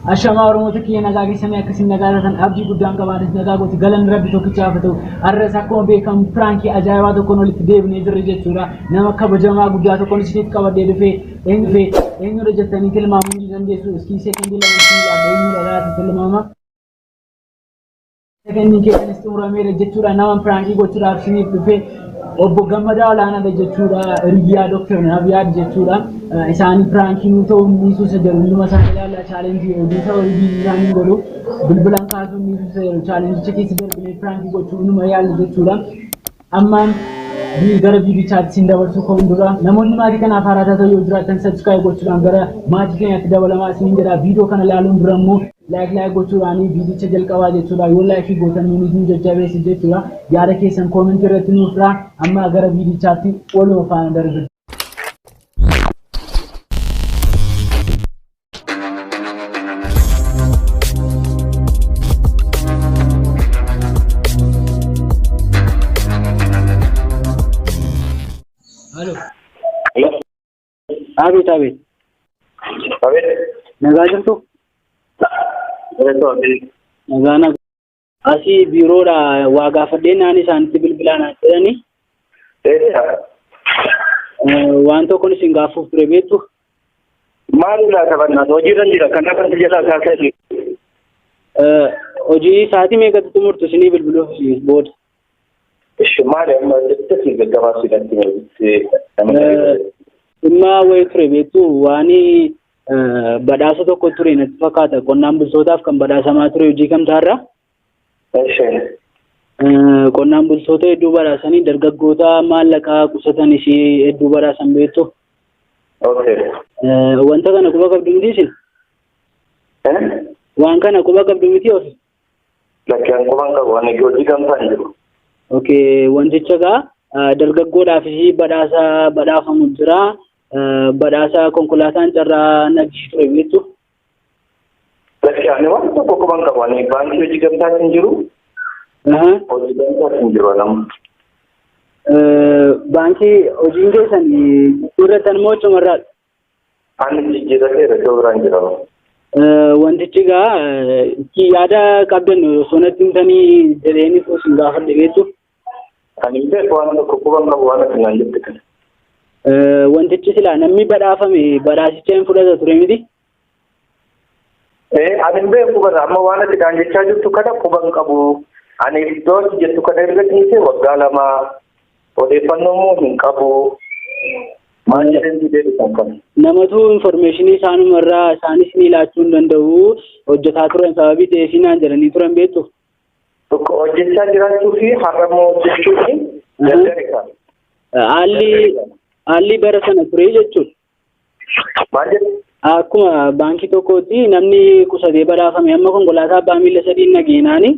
Ashamaa Oromoota kiyya, nagaa keessanii? Akkasiin nagaa taatan abdii guddaan qabaanis nagaa gooti, galanni Rabbi tokkichaaf ta'u. Har'as akkuma beekamu prankii ajaa'ibaa tokkoon walitti deebinee jirra jechuudha. Nama kabajamaa guddaa tokkoon isiniif qabadhee dhufee. Eenyu dhufee, eenyudha jettanii tilmaamuu ni dandeessu. Iskii seekondii 2 isin ilaalla, eenyudha laata tilmaama. Sekondiin keessanis xumurameera jechuudha. Nama prankii gochuudhaaf isiniif dhufee obbo Gammadaa Olaanaadha jechuudha. Hiriyaa Dooktar Nabiyaad jechuudha. Isaanii prankii nuu ta'uu niisuu isa jedhu hunduma isaanii ilaalla. Challengeii hojii isa hojii isaanii godhu. Bilbilaan kaasuun niisuu isa jedhu challengicha keessa darbinee prankii gochuu hunduma yaalla jechuudha. Amma gara viidichaatti isin dabarsuu ka'uun dura, namoonni maatii kanaaf haaraa taatan yoo jiraatan subscribe gochuudhaan gara maatii keenyaatti dabalamaa isiniin jedha. Viidiyoo kana ilaaluun dura immoo like like gochuudhaan viidicha jalqabaa jechuudha. Yoo likeii gootan nuunis nu jajjabeessi jechuudha. Yaada keessan commentii irratti nuuf raa. Amma gara viidichaatti waluma faana darbe. Halo. Abeet, abeet. Abeet. Nagaa jirtu? Nagaa, nagaa. Asii biiroodha waa gaafadhee naan isaanitti bilbilaa naan jedhani. Eessa? Waan tokkoon isin gaafuuf ture, beektu. Maali laata bannaatu? Hojiirra jira. Kanaaf kan jalaa kaasee. Hojii sa'aatii meeqatti xumurtu isinii bilbiluuf booda? Ishi, maali amma jettee gaggabaabsi natti nama. Dhimma wayii ture, beektu, waan badhaasa tokko ture natti fakkaata, qonnaan bultootaaf kan badhaasamaa ture hojii kamtaarra. Ishi. Qonnaan bultoota hedduu badhaasanii, dargaggoota maallaqaa qusatanis hedduu badhaasan, beektu. Okay. Wanta kana quba qabdu miti isin? Waan kana quba qabdu miti ofi? Lakkeen quban qabu, ani hojii gamtaa hin jiru. Okay, wanticha gaa dargaggoodhaafis badhaasa badhaafamu jira. Badhaasa konkolaataan carraa nagii ture, beektu. Lakkee, ani waan tokko quban qabu, ani baankii hojii gamtaas hin jiru. Hojii gamtaas hin jiru nama. Baankii hojiin keessan jijjiirratan moo cumarraadha? Ani jijjiirrateera, iddoo biraan jira. Wantichi gaa itti yaada qabdan osoo natti himtanii jedheenis isin gaafadhe, beektu. Ani hin beeku, waan tokko quban qabu waan ati naan jette kana. Wantichi silaa namni badhaafame badhaasicha hin fudhata ture miti? Ani hin beeku bara, amma waan ati naan jechaa jirtu kana quban qabu. Ani iddoo ati jettu kana erga dhiisee waggaa 2, odeeffannoo immoo hin qabu. Maal jedheen didee dhufan kana? Namatu informationii isaanumarraa isaanis ni laachuu hin danda'u, hojjetaa turan sababii ta'eef naan jedhanii turan, beektu. Tokko hojjechaa jiraachuu fi har'a immoo hojjechuun gargari kan. Haalli bara sana ture jechuudha. Maal jedhu? Akkuma baankii tokkootti namni qusatee badhaafame amma konkolaataa abbaa miila sadii nageenaani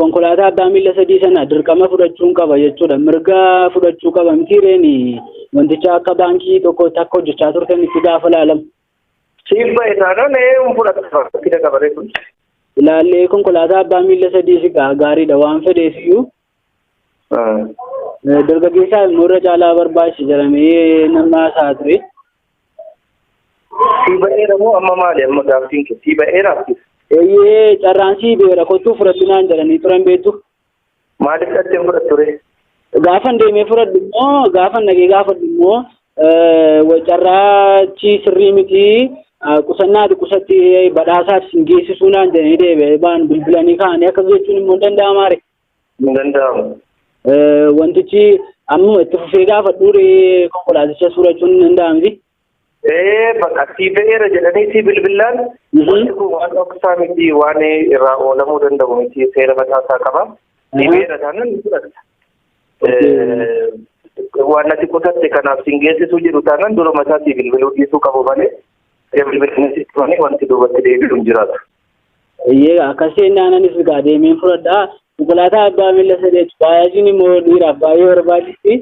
konkolaataa abbaa miila sadii sana dirqama fudhachuun qaba jechuudha. Mirga fudhachuu qaba miti reeni wanticha akka baankii tokkootti akka hojjechaa turtanitti gaafa ilaalamu? Siif ba'e taanaan hin fudhata, rakkina qabaree kun. Ilaallee konkolaataa abbaa miila sadii si gaariidha waan fedheef iyyuu, dargaggeessaaf immoo irra caalaa barbaachisa jedhamee nama haasaa ture. Sii ba'eera moo amma maali amma gaaffiin kee, sii ba'eera? Eeyyee, carraan sii beera, kottuu fudhadhu naan jedhanii turan, beektu. Maaliif dhattee hin fudhattu ree? Gaafan deemee fudhadhu immoo, gaafan dhaqee gaafadhu immoo, carraachi sirrii miti, qusannaati qusatti badhaasaaf sin geessisuu naan jedhanii deebi'ee ba'an bilbilanii ka'anii. Akkas jechuun immoo hin danda'amaare. Hin danda'amu. Wantichi ammuma itti fufee gaafadhu ree, konkolaaticha suurachuun hin danda'amti. Ee, bakka sii ba'eera jedhanii sii bilbilaan wanti kun waan dhoksaa miti, waan irraa oolamuu danda'u miti, seera mataa isaa qaba. Sii ba'eera taanaan ni fudhatta. Waan ati qutatte kanaaf sin geessisuu jedhu taanaan dura mataa sii bilbiluu dhiisuu qabu malee bilbilanii sitti himanii wanti duubatti deebi'u hin jiraatu. Eeyyee, akkas jennaan anis egaa deemeen fudhadhaa. Konkolaataa abbaa miila sadeeti. Baay'ajiin immoo dhiiraaf baay'ee barbaachisti.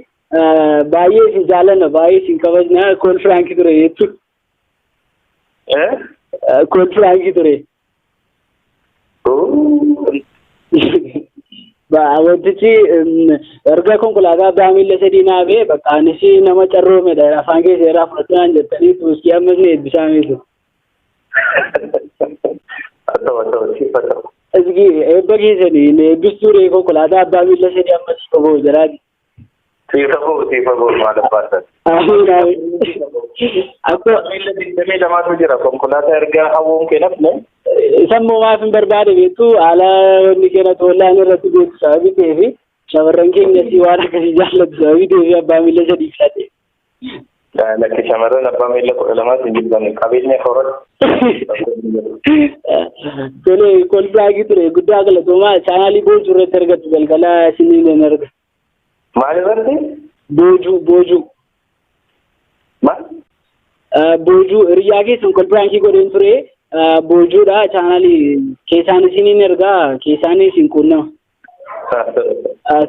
Baay'ee isin jaallanna, baay'ee isin kabajna. Kool prankii ture jechuudha. Kool prankii ture. Wantichi erga konkolaataa abbaa miila sadii naafee bakka anis nama carroomedha, afaan keessa irraa fudhachuu naan jettanii tuuskii ammas na eebbisaa meetu. Haa ta'u haa ta'u siif haa ta'u. Isgi eebba keessanii eebbistuu ree konkolaataa abbaa miila sadii amma siif oboo jiraati. Siif haa ba'u siif haa ba'u maal abbaa isaati. Amiin amiin. Akka Miila 22tu jira konkolaataa erga hawwuun kee nafne. Sammuu maaf hin barbaade beektu haala wanni keenya tollaan irratti beektu sababii ta'eef shamarran keenya si waan akkasii jaallatu sababii ta'eef abbaa miila sadii filadhe. Lakki shamarran abbaa miila 12tti hin jibban qabeenya horatti. Tole kolfaa ture guddaa galatoomaa chaanaalii boojuu irratti argattu galgala isiniin hin arga. Maal irratti? Boojuu boojuu. Maal? Boojuu hiriyaa keessan kolfaankii godheen ture boojuudha chaanaalii keessaan isiniin ergaa keessaan isin quunnama.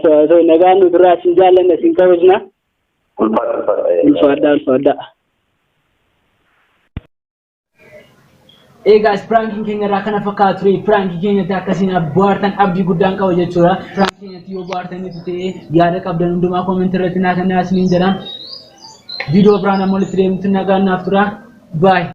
So nagaan nu duraa isin jaallanna isin kabajna. Ulfaadha ulfaadha. Ulfaadha ulfaadha. Egaa piraankiin keenya irraa kana fakkaatu ture. Piraankii keenyatti akkasiin bohaartan abdii guddaan qaba jechuudha. Piraankii keenyatti yoo bohaartanitu ta'e yaada qabdan hundumaa koomentii irratti naa kennaa isiniin jedha. Viidiyoo biraan ammoo walitti deemtu nagaan naaf tura. Baay'ee.